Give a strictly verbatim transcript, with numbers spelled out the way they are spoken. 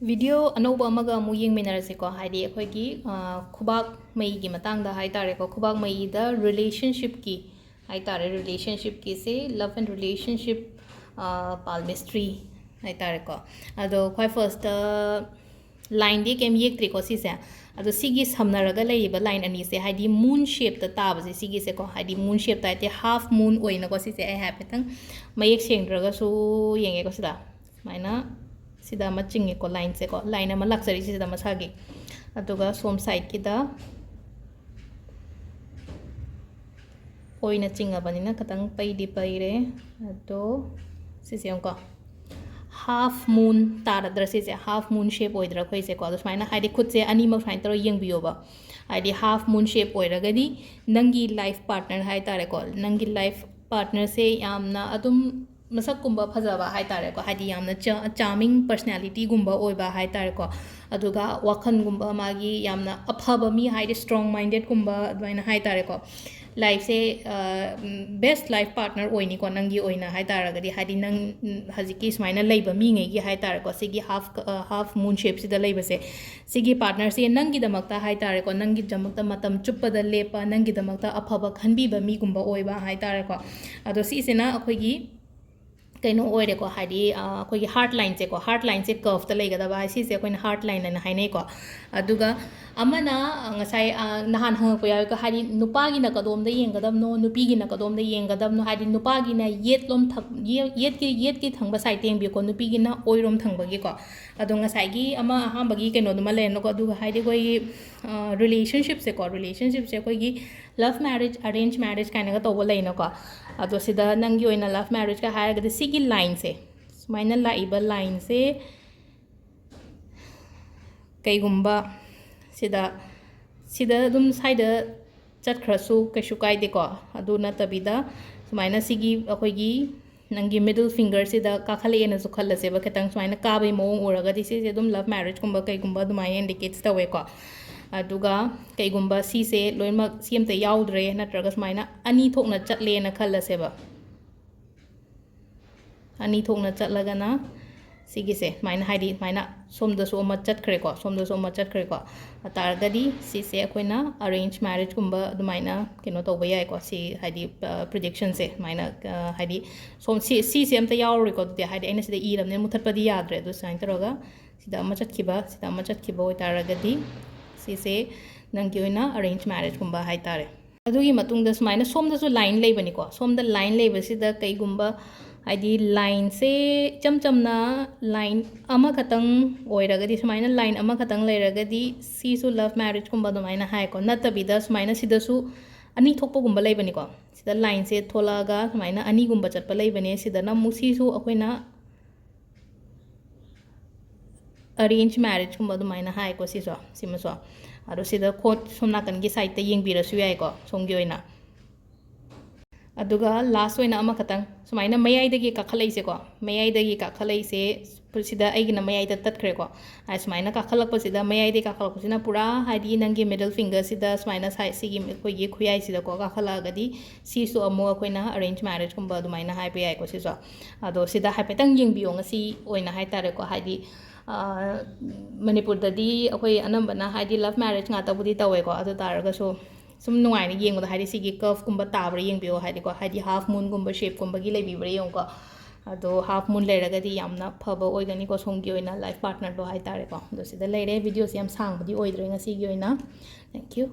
Video ꯑꯅꯧꯕ ꯑꯃꯒ ꯑꯃꯨꯛ ꯌꯦꯡꯃꯤꯟꯅꯔꯁꯤꯀꯣ꯫ ꯍꯥꯏꯗꯤ ꯑꯩꯈꯣꯏꯒꯤ, ꯑ, ꯈꯨꯕꯥꯛ ꯃꯩꯒꯤ ꯃꯇꯥꯡꯗ ꯍꯥꯏ ꯇꯥꯔꯦꯀꯣ, ꯈꯨꯕꯥꯛ ꯃꯩꯗ ꯔꯤꯂꯦꯁꯟꯁꯤꯞꯀꯤ ꯍꯥꯏ ꯇꯥꯔꯦ, ꯔꯤꯂꯦꯁꯟꯁꯤꯞꯀꯤꯁꯦ, ꯂꯞ ꯑꯦꯟ ꯔꯤꯂꯦꯁꯟꯁꯤꯞ, ꯑ, ꯄꯥꯜꯃꯤꯁꯇ꯭ꯔꯤ ꯍꯥꯏ ꯇꯥꯔꯦꯀꯣ꯫ ꯑꯗꯣ ꯈ꯭ꯋꯥꯏ ꯐꯥꯔꯁꯇ ꯂꯥꯏꯟꯗꯤ ꯀꯩꯝ ꯌꯦꯛꯇ꯭ꯔꯤꯀꯣ ꯁꯤꯁꯦ꯫ ꯑꯗꯣ ꯁꯤꯒꯤ ꯁꯝꯅꯔꯒ ꯂꯩꯔꯤꯕ ꯂꯥꯏꯟ ꯑꯅꯤꯁꯦ, ꯍꯥꯏꯗꯤ ꯃꯨꯟ ꯁꯦꯞꯇ ꯇꯥꯕꯁꯦ ꯁꯤꯒꯤꯁꯦꯀꯣ, ꯍꯥꯏꯗꯤ ꯃꯨꯟ ꯁꯦꯞꯇ ꯍꯥꯏꯗꯤ ꯍꯥꯐ ꯃꯨꯟ ꯑꯣꯏꯅꯀꯣ ꯁꯤꯁꯦ꯫ ꯑꯩ ꯍꯥꯏꯐꯦꯠꯇꯪ ꯃꯌꯦꯛ ꯁꯦꯡꯗ꯭ꯔꯒꯁꯨ ꯌꯦꯡꯒꯦꯀꯣ ꯁꯤꯗ꯫ ꯁꯨꯃꯥꯏꯅ ꯁꯤꯗ ꯑꯃ ꯆꯤꯡꯉꯦꯀꯣ, ꯂꯥꯏꯟꯁꯦꯀꯣ, ꯂꯥꯏꯟ ꯑꯃ ꯂꯥꯛꯆꯔꯤ ꯁꯤꯗ ꯃꯁꯥꯒꯤ꯫ ꯑꯗꯨꯒ ꯁꯣꯝ ꯁꯥꯏꯠꯀꯤꯗ ꯑꯣꯏꯅ ꯆꯤꯡꯉꯕꯅꯤꯅ ꯈꯤꯇꯪ ꯄꯩꯗꯤ ꯄꯩꯔꯦ꯫ ꯑꯗꯣ ꯁꯤꯁꯦ ꯌꯦꯡꯉꯨꯀꯣ, ꯍꯥꯐ ꯃꯨꯟ ꯇꯥꯔꯗ꯭ꯔꯥ ꯁꯤꯁꯦ? ꯍꯥꯐ ꯃꯨꯟ ꯁꯦꯞ ꯑꯣꯏꯗ꯭ꯔꯥ ꯑꯩꯈꯣꯏꯁꯦꯀꯣ? ꯑꯗꯣ ꯁꯨꯃꯥꯏꯅ ꯍꯥꯏꯗꯤ ꯈꯨꯠꯁꯦ ꯑꯅꯤꯃꯛ ꯁꯨꯃꯥꯏꯅ ꯇꯧꯔꯒ ꯌꯦꯡꯕꯤꯌꯣꯕ꯫ ꯍꯥꯏꯗꯤ ꯍꯥꯐ ꯃꯨꯟ ꯁꯦꯞ ꯑꯣꯏꯔꯒꯗꯤ ꯅꯪꯒꯤ ꯂꯥꯏꯐ ꯄꯥꯔꯠꯅꯔ ꯍꯥꯏ ꯇꯥꯔꯦꯀꯣ, ꯅꯪꯒꯤ ꯂꯥꯏꯐ ꯄꯥꯔꯠꯅꯔꯁꯦ ꯌꯥꯝꯅ ꯑꯗꯨꯝ ꯃꯁꯛꯀꯨꯝꯕ ꯐꯖꯕ ꯍꯥꯏ ꯇꯥꯔꯦꯀꯣ, ꯍꯥꯏꯗꯤ ꯌꯥꯝꯅ ꯆꯥ-, ꯆꯥꯔꯃꯤꯡ ꯄꯔꯁꯅꯦꯂꯤꯇꯤꯒꯨꯝꯕ ꯑꯣꯏꯕ ꯍꯥꯏ ꯇꯥꯔꯦꯀꯣ, ꯑꯗꯨꯒ ꯋꯥꯈꯜꯒꯨꯝꯕ ꯃꯥꯒꯤ ꯌꯥꯝꯅ ꯑꯐꯕ ꯃꯤ ꯍꯥꯏꯗꯤ ꯁ꯭ꯇ꯭ꯔꯣꯡ ꯃꯥꯏꯟꯗꯦꯠꯀꯨꯝꯕ ꯑꯗꯨꯃꯥꯏꯅ ꯍꯥꯏ ꯇꯥꯔꯦꯀꯣ꯫ ꯂꯥꯏꯐꯁꯦ, ꯑ, ꯎꯝ, ꯕꯦꯁ ꯂꯥꯏꯐ ꯄꯥꯔꯠꯅꯔ ꯑꯣꯏꯅꯤꯀꯣ ꯅꯪꯒꯤ ꯑꯣꯏꯅ ꯍꯥꯏ ꯇꯥꯔꯒꯗꯤ, ꯍꯥꯏꯗꯤ ꯅꯪ, ꯎꯝ, ꯍꯧꯖꯤꯛꯀꯤ ꯁꯨꯃꯥꯏꯅ ꯂꯩꯕ ꯃꯤꯉꯩꯒꯤ ꯍꯥꯏ ꯇꯥꯔꯦꯀꯣ, ꯁꯤꯒꯤ ꯍꯥꯐ, ꯑ, ꯍꯥꯐ ꯃꯨꯟ ꯁꯦꯞꯁꯤꯗ ꯂꯩꯕꯁꯦ, ꯁꯤꯒꯤ ꯄꯥꯔꯠꯅꯔꯁꯦ ꯅꯪꯒꯤꯗꯃꯛꯇ ꯍꯥꯏ ꯇꯥꯔꯦꯀꯣ, ꯅꯪꯒꯤꯗꯃꯛꯇ ꯃꯇꯝ ꯆꯨꯞꯄꯗ ꯂꯦꯞꯄ, ꯅꯪꯒꯤꯗꯃꯛꯇ ꯑꯐꯕ ꯈꯟꯕꯤꯕ ꯃꯤꯒꯨꯝꯕ ꯑꯣꯏꯕ ꯍꯥꯏ ꯇꯥꯔꯦꯀꯣ꯫ ꯑꯗꯣ ꯁꯤꯁꯤꯅ ꯑꯩꯈꯣꯏꯒꯤ ꯀꯩꯅꯣ ꯑꯣꯏꯔꯦꯀꯣ, ꯍꯥꯏꯗꯤ, ꯑ, ꯑꯩꯈꯣꯏꯒꯤ ꯍꯥꯔꯠ ꯂꯥꯏꯟꯁꯦꯀꯣ, ꯍꯥꯔꯠ ꯂꯥꯏꯟꯁꯦ ꯀꯔꯞꯇ ꯂꯩꯒꯗꯕ ꯍꯥꯏ, ꯁꯤꯁꯦ ꯑꯩꯈꯣꯏꯅ ꯍꯥꯔꯠ ꯂꯥꯏꯟ ꯍꯥꯏꯅ ꯍꯥꯏꯅꯩꯀꯣ꯫ ꯑꯗꯨꯒ ꯑꯃꯅ, ꯑ, ꯉꯁꯥꯏ, ꯑ, ꯅꯍꯥꯟ ꯍꯪꯉꯛꯄ ꯌꯥꯎꯋꯦꯀꯣ, ꯍꯥꯏꯗꯤ ꯅꯨꯄꯥꯒꯤꯅ ꯀꯗꯣꯝꯗ ꯌꯦꯡꯒꯗꯕꯅꯣ, ꯅꯨꯄꯤꯒꯤꯅ ꯀꯗꯣꯝꯗ ꯌꯦꯡꯒꯗꯕꯅꯣ, ꯍꯥꯏꯗꯤ ꯅꯨꯄꯥꯒꯤꯅ ꯌꯦꯠꯂꯣꯝ ꯊꯪ-, ꯌꯦ-, ꯌꯦꯠꯀꯤ, ꯌꯦꯠꯀꯤ ꯊꯪꯕ ꯁꯥꯏꯠꯇ ꯌꯦꯡꯕꯤꯌꯨꯀꯣ, ꯅꯨꯄꯤꯒꯤꯅ ꯑꯣꯏꯔꯣꯝ ꯊꯪꯕꯒꯤꯀꯣ꯫ ꯑꯗꯣ ꯉꯁꯥꯏꯒꯤ ꯑꯃ ꯑꯍꯥꯟꯕꯒꯤ ꯀꯩꯅꯣꯗꯨꯃ ꯂꯩꯔꯦꯅꯀꯣ, ꯑꯗꯨꯒ ꯍꯥꯏꯗꯤ ꯑꯩꯈꯣꯏꯒꯤ, ꯑ, ꯔꯤꯂꯦꯁꯟꯁꯤꯞꯁꯦꯀꯣ, ꯔꯤꯂꯦꯁꯟꯁꯤꯞꯁꯦ ꯑꯩꯈꯣꯏꯒꯤ ꯂꯚ ꯃꯦꯔꯤꯖ, ꯑꯔꯦꯟꯖ ꯃꯦꯔꯤꯖ ꯀꯥꯏꯅꯒ ꯇꯧꯕ ꯂꯩꯅꯀꯣ꯫ ꯑꯗꯣ ꯁꯤꯗ ꯅꯪꯒꯤ ꯑꯣꯏꯅ ꯂꯚ ꯃꯦꯔꯤꯖꯀ ꯍꯥꯏꯔꯒꯗꯤ ꯁꯤꯒꯤ ꯂꯥꯏꯟꯁꯦ, ꯁꯨꯃꯥꯏꯅ ꯂꯥꯛꯏꯕ ꯂꯥꯏꯟꯁꯦ ꯀꯩꯒꯨꯝꯕ ꯁꯤꯗ, ꯁꯤꯗ ꯑꯗꯨꯝ ꯁ꯭ꯋꯥꯏꯗ ꯆꯠꯈ꯭ꯔꯁꯨ ꯀꯩꯁꯨ ꯀꯥꯏꯗꯦꯀꯣ꯫ ꯑꯗꯨ ꯅꯠꯇꯕꯤꯗ ꯁꯨꯃꯥꯏꯅ ꯁꯤꯒꯤ ꯑꯩꯈꯣꯏꯒꯤ ꯅꯪꯒꯤ ꯃꯤꯗꯜ ꯐꯤꯡꯒꯔꯁꯤꯗ ꯀꯥꯈꯠꯂꯛꯑꯦꯅꯁꯨ ꯈꯜꯂꯁꯦꯕ, ꯈꯤꯇꯪ ꯁꯨꯃꯥꯏꯅ ꯀꯥꯕꯒꯤ ꯃꯑꯣꯡ ꯎꯔꯒꯗꯤ ꯁꯤꯁꯦ ꯑꯗꯨꯝ ꯂꯚ ꯃꯦꯔꯤꯖꯀꯨꯝꯕ ꯀꯩꯒꯨꯝꯕ ꯑꯗꯨꯃꯥꯏꯅ ꯏꯟꯗꯤꯀꯦꯠꯁ ꯇꯧꯋꯦꯀꯣ꯫ ꯑꯗꯨꯒ ꯀꯩꯒꯨꯝꯕ ꯁꯤꯁꯦ ꯂꯣꯏꯅꯃꯛ ꯁꯤ ꯑꯝꯇ ꯌꯥꯎꯗ꯭ꯔꯦ, ꯅꯠꯇ꯭ꯔꯒ ꯁꯨꯃꯥꯏꯅ ꯑꯅꯤ ꯊꯣꯛꯅ ꯆꯠꯂꯦꯅ ꯈꯜꯂꯁꯦꯕ, ꯑꯅꯤ ꯊꯣꯛꯅ ꯆꯠꯂꯒꯅ ꯁꯤꯒꯤꯁꯦ ꯁꯨꯃꯥꯏꯅ, ꯍꯥꯏꯗꯤ ꯁꯨꯃꯥꯏꯅ ꯁꯣꯝꯗꯁꯨ ꯑꯃ ꯆꯠꯈ꯭ꯔꯦꯀꯣ, ꯁꯣꯝꯗꯁꯨ ꯑꯃ ꯆꯠꯈ꯭ꯔꯦꯀꯣ꯫ ꯑꯗꯨ ꯇꯥꯔꯒꯗꯤ ꯁꯤꯁꯦ ꯑꯩꯈꯣꯏꯅ ꯑꯔꯦꯟꯖ ꯃꯦꯔꯤꯖꯀꯨꯝꯕ ꯑꯗꯨꯃꯥꯏꯅ ꯀꯩꯅꯣ ꯇꯧꯕ ꯌꯥꯏꯀꯣ꯫ ꯁꯤ ꯍꯥꯏꯗꯤ ꯄ꯭ꯔꯤꯗꯤꯛꯁꯟꯁꯦ ꯁꯨꯃꯥꯏꯅ, ꯍꯥꯏꯗꯤ ꯁꯣꯝ ꯁꯤ, ꯁꯤꯁꯦ ꯑꯝꯇ ꯌꯥꯎꯔꯔꯣꯏꯀꯣ꯫ ꯑꯗꯨꯗꯤ ꯍꯥꯏꯗꯤ ꯑꯩꯅ ꯁꯤꯗ ꯏꯔꯕꯅꯤꯅ ꯃꯨꯊꯠꯄꯗꯤ ꯌꯥꯗ꯭ꯔꯦ꯫ ꯑꯗꯨ ꯁꯨꯃꯥꯏꯅ ꯇꯧꯔꯒ ꯁꯤꯗ ꯑꯃ ꯆꯠꯈꯤꯕ, ꯁꯤꯗ ꯑꯃ ꯆꯠꯈꯤꯕ ꯑꯣꯏꯇꯥꯔꯒꯗꯤ ꯁꯤꯁꯦ ꯅꯪꯒꯤ ꯑꯣꯏꯅ ꯑꯔꯦꯟꯖ ꯃꯦꯔꯤꯖꯀꯨꯝꯕ ꯍꯥꯏꯇꯥꯔꯦ꯫ ꯑꯗꯨꯒꯤ ꯃꯇꯨꯡꯗ ꯁꯨꯃꯥꯏꯅ ꯁꯣꯝꯗꯁꯨ ꯂꯥꯏꯟ ꯂꯩꯕꯅꯤꯀꯣ꯫ ꯁꯣꯝꯗ ꯂꯥꯏꯟ ꯂꯩꯕꯁꯤꯗ ꯀꯩꯒꯨꯝꯕ, ꯍꯥꯏꯗꯤ ꯂꯥꯏꯟꯁꯦ ꯏꯆꯝ ꯆꯝꯅ ꯂꯥꯏꯟ ꯑꯃꯈꯛꯇꯪ ꯑꯣꯏꯔꯒꯗꯤ, ꯁꯨꯃꯥꯏꯅ ꯂꯥꯏꯟ ꯑꯃꯈꯛꯇꯪ ꯂꯩꯔꯒꯗꯤ ꯁꯤꯁꯨ ꯂꯚ ꯃꯦꯔꯤꯖꯀꯨꯝꯕ ꯑꯗꯨꯃꯥꯏꯅ ꯍꯥꯏꯀꯣ꯫ ꯅꯠꯇꯕꯤꯗ ꯁꯨꯃꯥꯏꯅ ꯁꯤꯗꯁꯨ ꯑꯅꯤ ꯊꯣꯛꯄꯒꯨꯝꯕ ꯂꯩꯕꯅꯤꯀꯣ꯫ ꯁꯤꯗ ꯂꯥꯏꯟꯁꯦ ꯊꯣꯛꯂꯛꯑꯒ ꯁꯨꯃꯥꯏꯅ ꯑꯅꯤꯒꯨꯝꯕ ꯆꯠꯄ ꯂꯩꯕꯅꯦ꯫ ꯁꯤꯗꯅ ꯑꯃꯨꯛ ꯁꯤꯁꯨ ꯑꯩꯈꯣꯏꯅ ꯑꯔꯦꯟꯖ ꯃꯦꯔꯤꯖꯀꯨꯝꯕ ꯑꯗꯨꯃꯥꯏꯅ ꯍꯥꯏꯀꯣ ꯁꯤꯁꯨ, ꯁꯤꯃꯁꯨ꯫ ꯑꯗꯣ ꯁꯤꯗ ꯈꯣꯠ ꯁꯣꯝ ꯅꯥꯀꯟꯒꯤ ꯁꯥꯏꯗꯇ ꯌꯦꯡꯕꯤꯔꯁꯨ ꯌꯥꯏꯀꯣ, ꯁꯣꯝꯒꯤ ꯑꯣꯏꯅ꯫ ꯑꯗꯨꯒ ꯂꯥꯁ ꯑꯣꯏꯅ ꯑꯃꯈꯛꯇꯪ ꯁꯨꯃꯥꯏꯅ ꯃꯌꯥꯏꯗꯒꯤ ꯀꯥꯈꯠꯂꯛꯏꯁꯦꯀꯣ, ꯃꯌꯥꯏꯗꯒꯤ ꯀꯥꯈꯠꯂꯛꯏꯁꯦ, ꯁꯤꯗ ꯑꯩꯒꯤꯅ ꯃꯌꯥꯏꯗ ꯇꯠꯈ꯭ꯔꯦꯀꯣ꯫ ꯑ, ꯁꯨꯃꯥꯏꯅ ꯀꯥꯈꯠꯂꯛꯄꯁꯤꯗ, ꯃꯌꯥꯏꯗꯒꯤ ꯀꯥꯈꯠꯂꯛꯄꯁꯤꯅ ꯄꯨꯔꯥ ꯍꯥꯏꯗꯤ ꯅꯪꯒꯤ ꯃꯤꯗꯜ ꯐꯤꯡꯒꯔꯁꯤꯗ ꯁꯨꯃꯥꯏꯅ ꯁꯥꯏ-, ꯁꯤꯒꯤ ꯑꯩꯈꯣꯏꯒꯤ ꯈꯨꯌꯥꯏꯁꯤꯗꯀꯣ ꯀꯥꯈꯠꯂꯛꯑꯒꯗꯤ ꯁꯤꯁꯨ ꯑꯃꯨꯛ ꯑꯩꯈꯣꯏꯅ ꯑꯔꯦꯟꯖ ꯃꯦꯔꯤꯖꯀꯨꯝꯕ ꯑꯗꯨꯃꯥꯏꯅ ꯍꯥꯏꯕ ꯌꯥꯏꯀꯣ ꯁꯤꯁꯨ꯫ ꯑꯗꯣ ꯁꯤꯗ ꯍꯥꯏꯐꯦꯠꯇꯪ ꯌꯦꯡꯕꯤꯌꯣ ꯉꯁꯤ ꯑꯣꯏꯅ ꯍꯥꯏꯇꯥꯔꯦꯀꯣ꯫ ꯍꯥꯏꯗꯤ, ꯑ, ꯃꯅꯤꯄꯨꯔꯗꯗꯤ ꯑꯩꯈꯣꯏ ꯑꯅꯝꯕꯅ ꯍꯥꯏꯗꯤ ꯂꯚ ꯃꯦꯔꯤꯖ ꯉꯥꯛꯇꯕꯨꯗꯤ ꯇꯧꯋꯦꯀꯣ꯫ ꯑꯗꯨ ꯇꯥꯔꯒꯁꯨ ꯁꯨꯝ ꯅꯨꯡꯉꯥꯏꯅ ꯌꯦꯡꯕꯗ ꯍꯥꯏꯗꯤ ꯁꯤꯒꯤ ꯀꯔꯐꯀꯨꯝꯕ ꯇꯥꯕ꯭ꯔꯥ ꯌꯦꯡꯕꯤꯌꯣ, ꯍꯥꯏꯗꯤꯀꯣ, ꯍꯥꯏꯗꯤ ꯍꯥꯐ ꯃꯨꯟꯒꯨꯝꯕ ꯁꯦꯞꯀꯨꯝꯕꯒꯤ ꯂꯩꯕꯤꯕ꯭ꯔꯥ ꯌꯦꯡꯉꯨꯀꯣ꯫ ꯑꯗꯣ ꯍꯥꯐ ꯃꯨꯟ ꯂꯩꯔꯒꯗꯤ ꯌꯥꯝꯅ ꯐꯕ ꯑꯣꯏꯒꯅꯤꯀꯣ ꯁꯣꯝꯒꯤ ꯑꯣꯏꯅ ꯂꯥꯏꯐ ꯄꯥꯔꯠꯅꯔꯗꯣ ꯍꯥꯏꯇꯥꯔꯦꯀꯣ꯫ ꯑꯗꯣ ꯁꯤꯗ ꯂꯩꯔꯦ꯫ ꯚꯤꯗꯤꯑꯣꯁꯦ ꯌꯥꯝ ꯁꯥꯡꯕꯗꯤ ꯑꯣꯏꯗ꯭ꯔꯦ ꯉꯁꯤꯒꯤ ꯑꯣꯏꯅ꯫ Thank you꯫